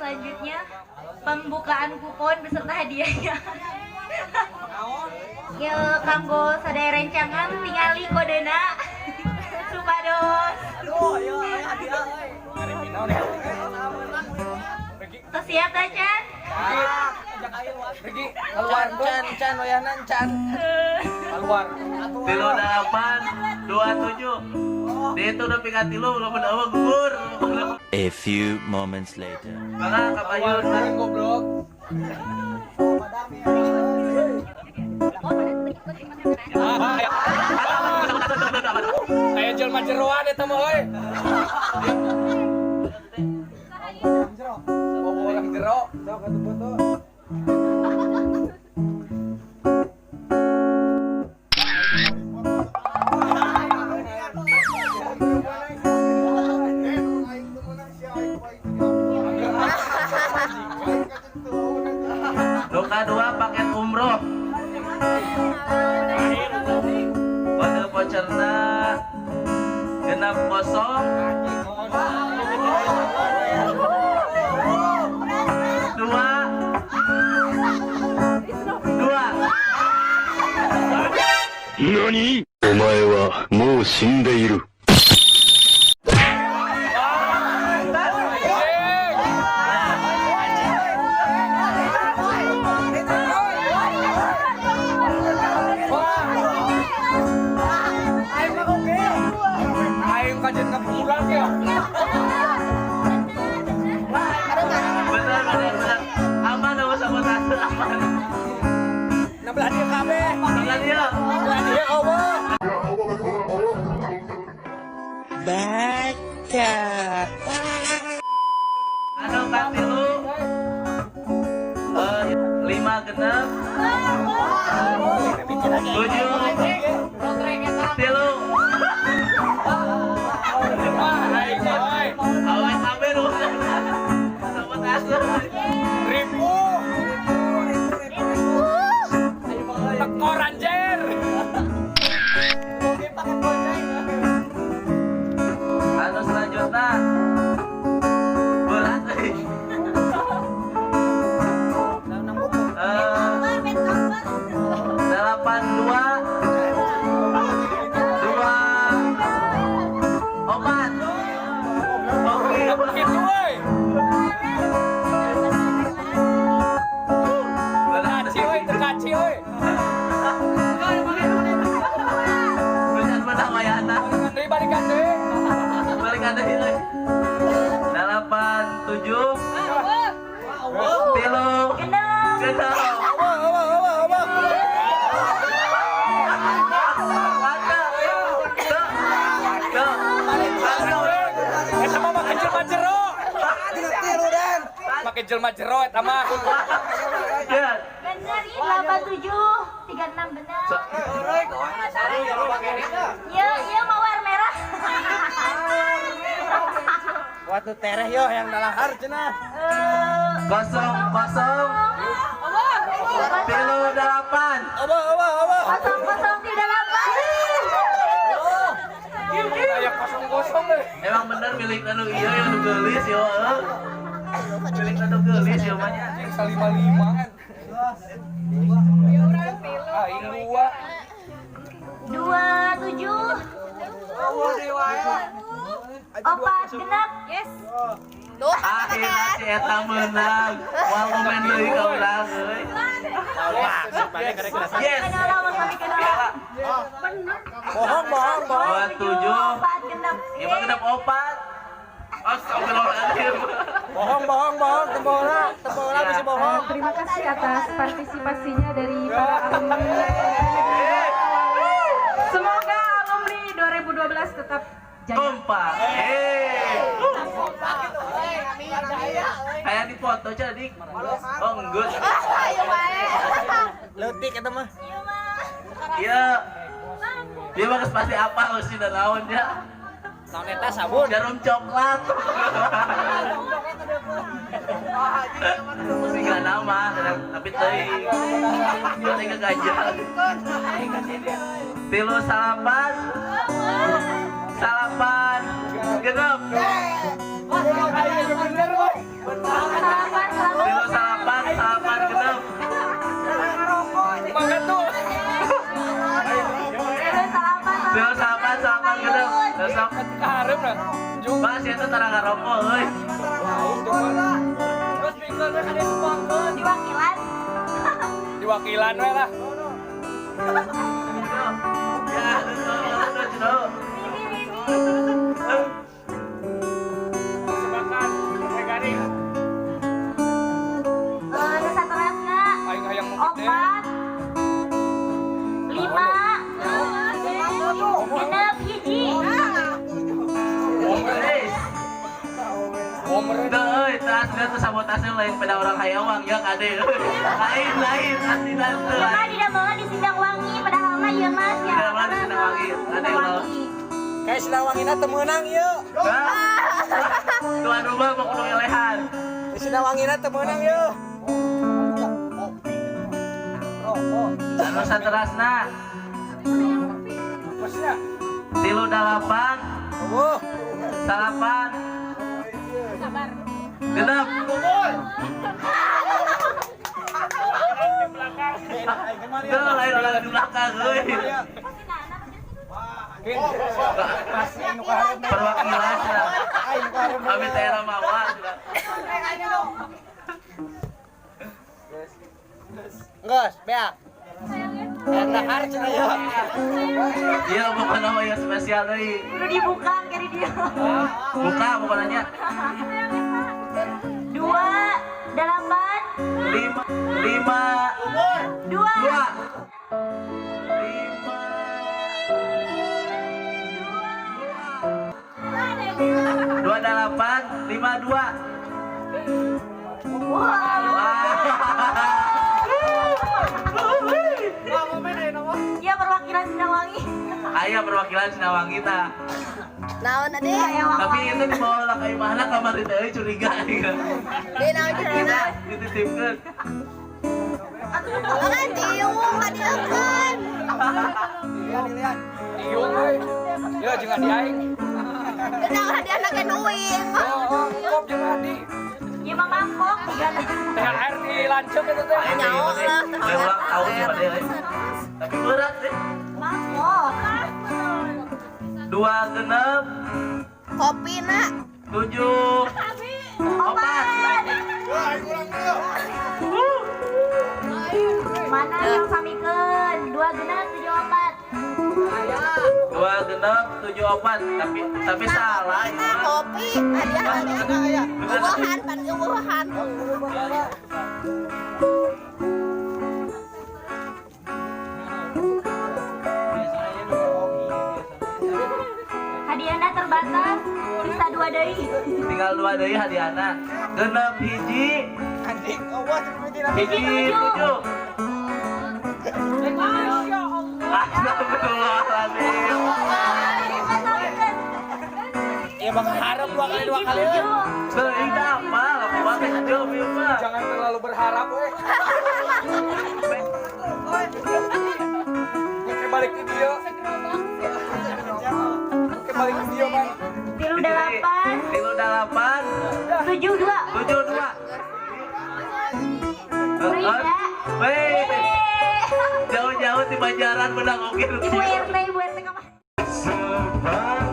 Selanjutnya pembukaan kupon beserta hadiahnya. Ya, kanggo sadaya rencangan tingali kodena supados. Tos siap ta, Chan? Pergi keluar, can can wayahna can. Keluar. 38 27. Di itu udah pika tilu belum ada gugur. A few moments later. Maka kapayun. Goblok. Aya jelema jeroan eta mah euy. Bawa orang jero. Sok atuh foto. Luka 2 paket umroh. Kode voucherna 60 2 2. 何お前はもう死んでいる。 Aing kajian ka kurang ya. Benar benar benar. Aman sama sabotase aman. Nah belah dia kabeh. Belah dia. Belah dia Allah. Baca. Anu katilu 5 genep 7 tilu. Awas sampai lu. Sabotase. Ribu. Tekor anjir. Anu selanjutnya berat euy. 8 2 2 4. Oke. Gitu euy. Berat. Kaci euy, teu kaci euy. Benar menang wayahna. Deui balikan deui. Balik ada euy. 8 7 tilu Genep. Genep. Ada. Tuh. Tuh. Eta mah make jelema jero. Make jelema jero eta mah. Ya. Bener ini 87 36 benar. Iya, iya mawar merah. Waktu tereh yo yang dalahar cenah. 0 0 3 8. Obo obo obo. 0 0 3 8. Aya kosong-kosong euy. Emang bener milik anu iya yang anu geulis yo. Milik anu geulis yo mah nya. Anjing 55. Aing 2. 2 7 4 genep. Yes. Akhirnya si eta menang. Moal komen deui ka urang euy. Yes. Bohong bohong bohong. 2 7 4 genep. Ieu mah genep 4. Astagfirullahaladzim. Bohong bohong bohong tembola tembola bisa bohong. Terima kasih atas partisipasinya dari para alumni. Semoga alumni 2012 tetap jaya. Kompak. Kayak di foto jadi. Oh, enggak. Leutik eta mah. Iya. Dia mah geus pasti apa sih dan naon ya. Naon eta sabun. Jarum coklat. Siga nama, tapi teuing. Teuing ke gajah. 3 salapan. Salapan. Genep. Bener, boy. Sok Kaharep lah. Jung. Mas eta tara ngarokok euy. Terus pikeun we ka disumbangkeun. Diwakilan. Diwakilan we lah. Ya, aduh, Sebakan teh garing. Nu saterasna Aing hayang nu gede. 4 5 6 1. Please. Bomer. Teu euy, teu asli teu sabotase lain pada orang hayawang ya kade. Lain lain asli teu. Ieu mah didamelna di Sindang Wangi, padahal mah ieu mah sia. Didamelna di Sindang Wangi. Kade ulah. Kayak Sindangwangina teu meunang ieu. Tuan rumah mau kudu ngelehan. Di Sindangwangina teu meunang ieu. Anu saterasna Bosnya. 38 Eueuh. 9 6. Tuh, lain orang di belakang euy. Pasti nu kaharep. Perwakilan cenah. Aing nu kaharep. Kami daerah mawa cenah. Geus, beak. Beak dahar cenah ieu. Iya, bukan nama yang spesial euy. Kudu dibuka kari dia. Buka bukan nanya. 2 8 5 5 2 2 5 2 8 5 2. Wah. Wah. Ya perwakilan Sindangwangi. Aya perwakilan Sinawangi ta. Naon ade? Tapi itu dibawa lah ka imahna kamari teh euy curiga ieu. Di naon cerana? Dititipkeun. Kan tiung kadieukeun. Lihat, lihat. Iung euy. Ya jeung adi aing. Kenal hadiah ge nuing. Oh, kop jeung adi. Ieu mah mangkok tigana. THR di lanceuk eta teh. Aing teh Nyawa ieu lah, teh. Ulang tahun ya pada euy. Tapi berat deh. Mangkok. 2 6 Kopi nak. 7 4. Mana yang samikeun? 2 6 7 4. 2 6 7 4 tapi salah Nah, ini mah. kopi hadiah ge. Eueuhan pan eueuhan. Hadiahna terbatas, sisa 2 deui. Tinggal 2 deui hadiahna. 6 1 Anjing, eueuh teu mimiti 1 7. Astagfirullahaladzim. Ieu mah kaharep dua kali dua kali. Hiji 7. Teuing teh apa? Lamun teh jauh ieu mah. Jangan terlalu berharap we. Oke balik ke dia. Oke balik ke dia, Bang. 3 8 3 8 7 2. 7 2. Rida. Weh, jauh-jauh di Banjaran menang oke. Ibu RT, Ibu RT kapan? スーパー